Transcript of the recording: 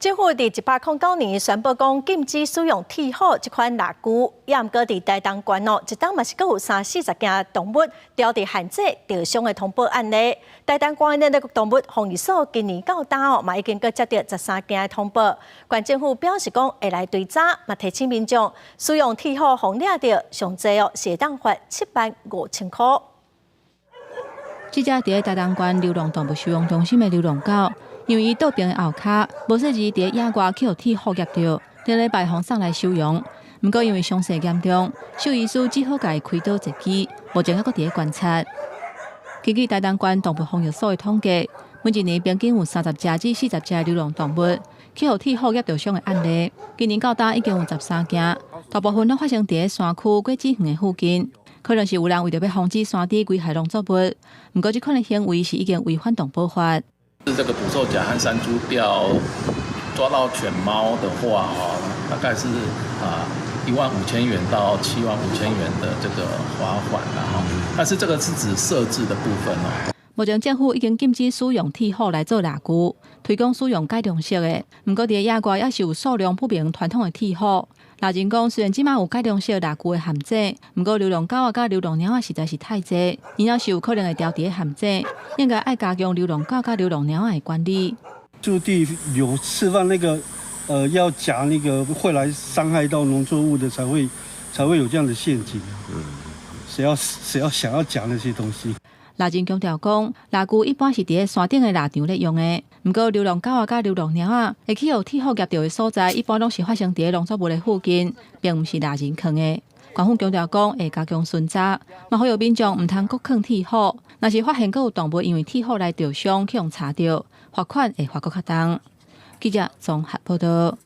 政府佇109年宣布講禁止使用鐵斧這款獵具，也毋過佇台東縣哦，一冬嘛是閣有三四十件動物牢佇陷阱著傷的通報案例。台東縣的那個動物防疫所今年到今哦，嘛已經閣接著13件的通報。縣政府表示講會來追查，嘛提醒民眾使用鐵斧予掠著，上濟哦是會當罰7萬5千箍。這隻佇台東縣流浪動物收容中心的流浪狗，因為伊倒爿的後跤無細膩佇野外去予鐵斧夾著，頂禮拜予送來收容。毋過因為傷勢嚴重，獸醫師只好共伊開刀截肢，目前猶閣佇咧觀察。根據台東縣動物防疫所的統計，每一年平均有30隻至40隻流浪動物去予鐵斧夾著傷的案例。今年到今已經有13件，大部分攏發生佇咧山區果子園的附近。可能是有人為著欲防止山豬危害農作物，毋過這款的行為是已經違反動保法。是這個捕獸夾和山豬吊抓到犬貓的話，哦，大概是15,000元到75,000元的這個罰款啦，哈。但是這個是指設置的部分哦。目前政府已經禁止使用鐵斧來做獵具，推廣使用改良式的。毋過佇野外猶是有數量不明傳統的鐵斧。獵人講，雖然這馬有改良式獵具的陷阱，毋過流浪狗仔佮流浪貓仔實在是太濟，因而是有可能會牢佇咧陷阱，應該愛加強流浪狗佮流浪貓仔的管理。駐地有釋放那個，要夾那個會來傷害到農作物的，才會有這樣的陷阱。誰要想要夾那些東西？獵人強調講，獵具一般是佇咧山頂的獵場咧用的，毋過流浪狗仔佮流浪貓仔會去予鐵斧夾著的所在，一般攏是發生佇咧農作物的附近，並毋是獵人囥的。縣府強調講會加強巡查，嘛呼籲民眾毋通閣囥鐵斧。若是發現閣有動物因為鐵斧來著傷，去予查著，罰款會罰閣較重。記者綜合報導。